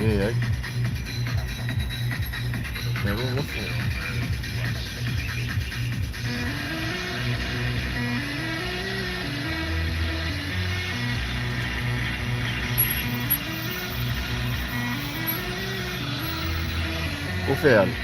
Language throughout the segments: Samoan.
E ai. Mea ua nofo. O fea alu?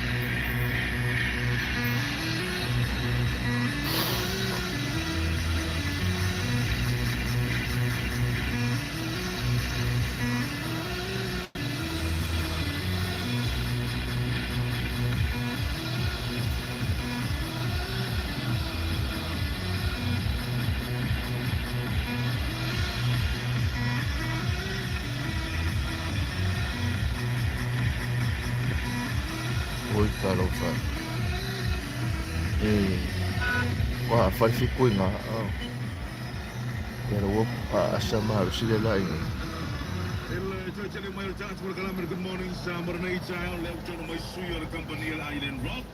Oi talofa. E ua fai fikuiga. Oh. Ia ua asa malosi le laʻi. Good morning sa Mornay Child, le tonu mai sui o le company le Island Rock.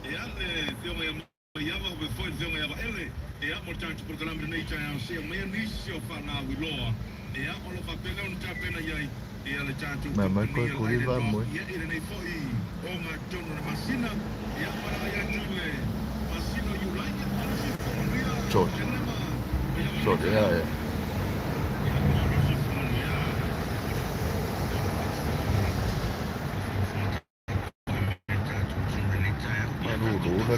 Ia le fioga ia Maiava o foi le fioga ia Vaele. Ia mo le tatou polokalame lenei taeao se mai nisi o faalawiloa. Ia o lo faapena ona tapena iai ia le tatou Mai mai company koe le kuli Island va Rock. moe. Ia i lenei foi o ngatonu le masina. Ia malaga ia tu le masina o Iulai. Ia malosi fo manuia Short. Kenema. Ia Short lenei ea taeao. ea. Ia malosi fo manuia. Malulu la.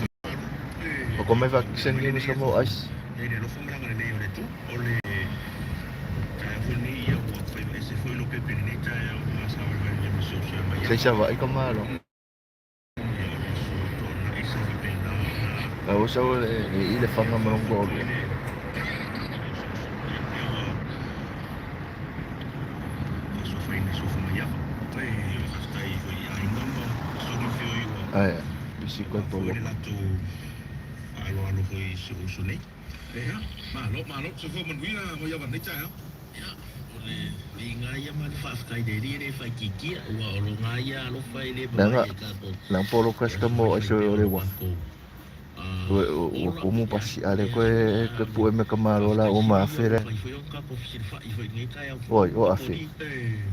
O ko mai vaccine ni sa mo ice. Sei sa vai ka malo. La o sa le i le fanga malongo o. Ai, bisi koe polo. Malo, malo, se fo manuia mo ia nei taeao. Ia, o le liga ia ma le faafetai le Alii e le faitiitia, ua o lo gaia alofa e le Nanga mavae e tatou nang polo e kas ka aso mo fai ai so pea o o le lo wa. tatou Ua ola. kumu Ia, pasi ale ia, koe ke pue me ka malo la faafetai o sili ia ma ua afere. fai foi ona tatou fesilafai foi i lenei taeao Oi, o afe. tapoli.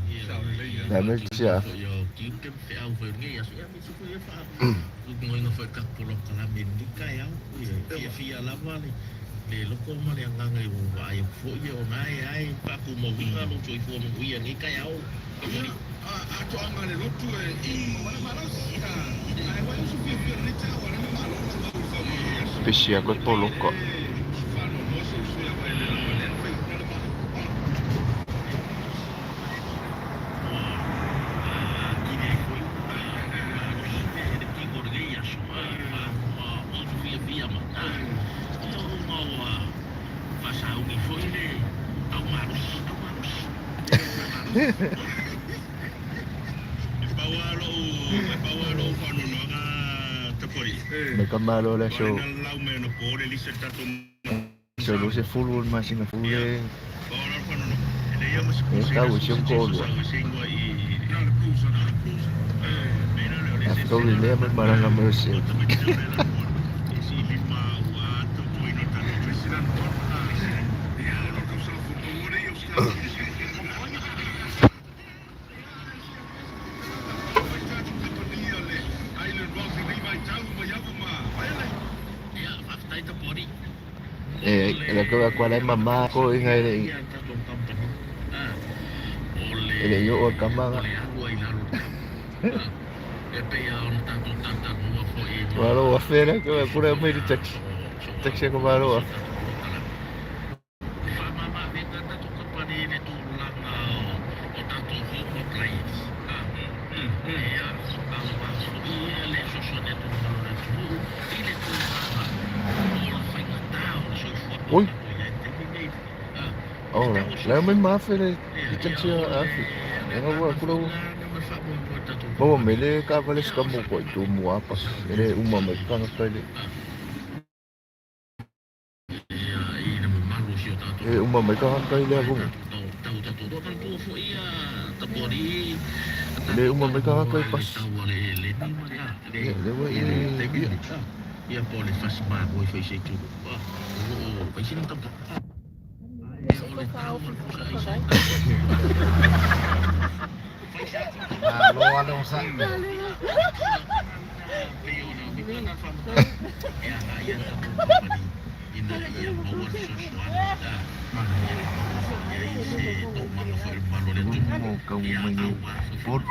Ia, Sao lelei i ia. le Na me si faatinoina afe. foi o tiute ma feau foi o lenei aso. Ia, aemaise foi ia faalugoina foi i le tatou polokalame i lenei taeao. Ia, e fiafia lava le le loko ma le agaga i ua vaai atu foi ona e ae faatumauina lou soifua manuia i lenei taeao Ia, tapoli. atoaga le lotu e i wala malosi. Ai wai usu fia fia nei taeao ale malo la mau i fa mai aso. Pisi a koe polo E ka. whano no se usu ia vai le lawa le fai na le malo. Ua atili ai foi ona malosi le tino o lenei aso ma usu fiafia ma ia ona ua faasauni foi le taumalosi taumalosi malosi. E pau lava lou e pau lava lou faanoanoaga tapoli. Me ka malo la O so le na lau mai ona po le lisa le tatou so lo se fulu ma singa Ia, fule. pau lava le faanoanoaga. E leai lava ma se E puse tau na e so si se ko Jesu lua. sau e se igoa i Na le blues. na le blues. Mea la lea o le A eseese fakauli la lea le ma le malaga mai o o se. tamaiti o le lalo e silima ua tautuaina o tatou soifua. Ia, o lo tau sa fo mau le o sta. Mai tatou company le Island Rock nei vai tau mai ava ma. Vai le. Ia, faafetai tapoli. E O le la koe kwa lai mama ko inga faatinoina e ia le tatou company o le e le yo o o kamaga. le alu ai i lalo o le tau. E pei lava ona tatou talatalanoa foi ma Malo afe la koe nisi kura foi mai le taxi. Taxi ko soalaupule malo o si o afe. tatou polokalame. E faamama avega tatou kamupani i le tulaga o tatou home appliance. Ia, aoga foi ia le fesoasoani atu i le mamalu o le atunuu i le tulaga o le faigata o le soifuaga o Oi, tatou i ai i le taimi lenei. I le ora. tau o le La mai soifuaga. ma afe le Ia, ia, taxi o a le afe. le Nga wa agaga kula foi lena ma le faamoemoe o le tatou Maua kamupani. mai le kavale Ia, se o le ka mo koe faamama tu mua avega pas. fesoasoani E le atu uma mai kanga kai le. ia i le mamalu o si o tatou E uma mai kanga kai le ae avunga. tatou tau tau tatou loa manatua foi ia tapualii E le tatou uma mai kanga talanoa kai i le pas. tau a le eleni ma le a le Ia le wa ia i le taimi ia. lenei a ia po o le fasi mamoe foi se itu a o lo o fai sina tautala ae o le tau o le pusa aisa e tatou fai se ale o sa. Mo ka mo mai nei. Por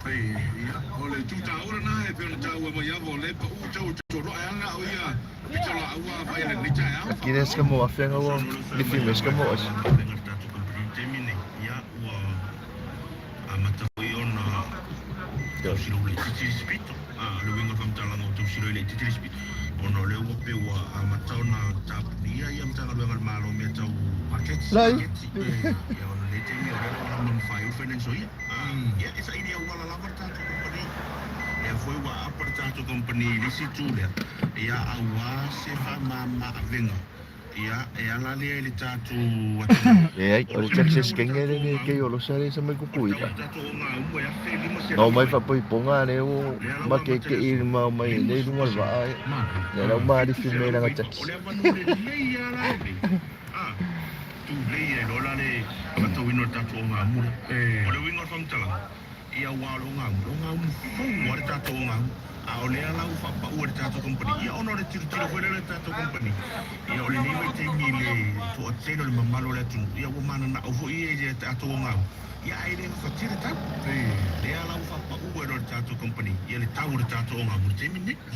O le tūtāura nā e pēr tāua mai ava o le pa u tau tau roa ana o ia pita la aua vai le ni tai au. Akina ska mo afenga wo. Ni fi me ska mo as. Lai. E ai, o le Texas kenge le nei kei o lo sare sa mai kukuila. No mai fa poi ponga le o ma ke ke i ma mai nei lunga le vaa e. Le lau ma ali fi me langa taxi.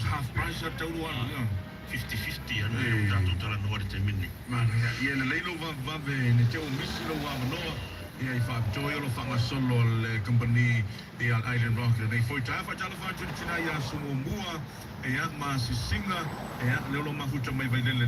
Half price a tau roa ana. 50-50 ana e tatou talanoa le taimi lenei. Mana ia le leilo va vave ne te o misi lo wa manoa. Ia i whaapitoa o lo whangasolo le company i al Island Rock le nei foi tae whaatala whaatuna tina ia sumu mua e a ma sisinga e a leo lo mafuta mai vai lele.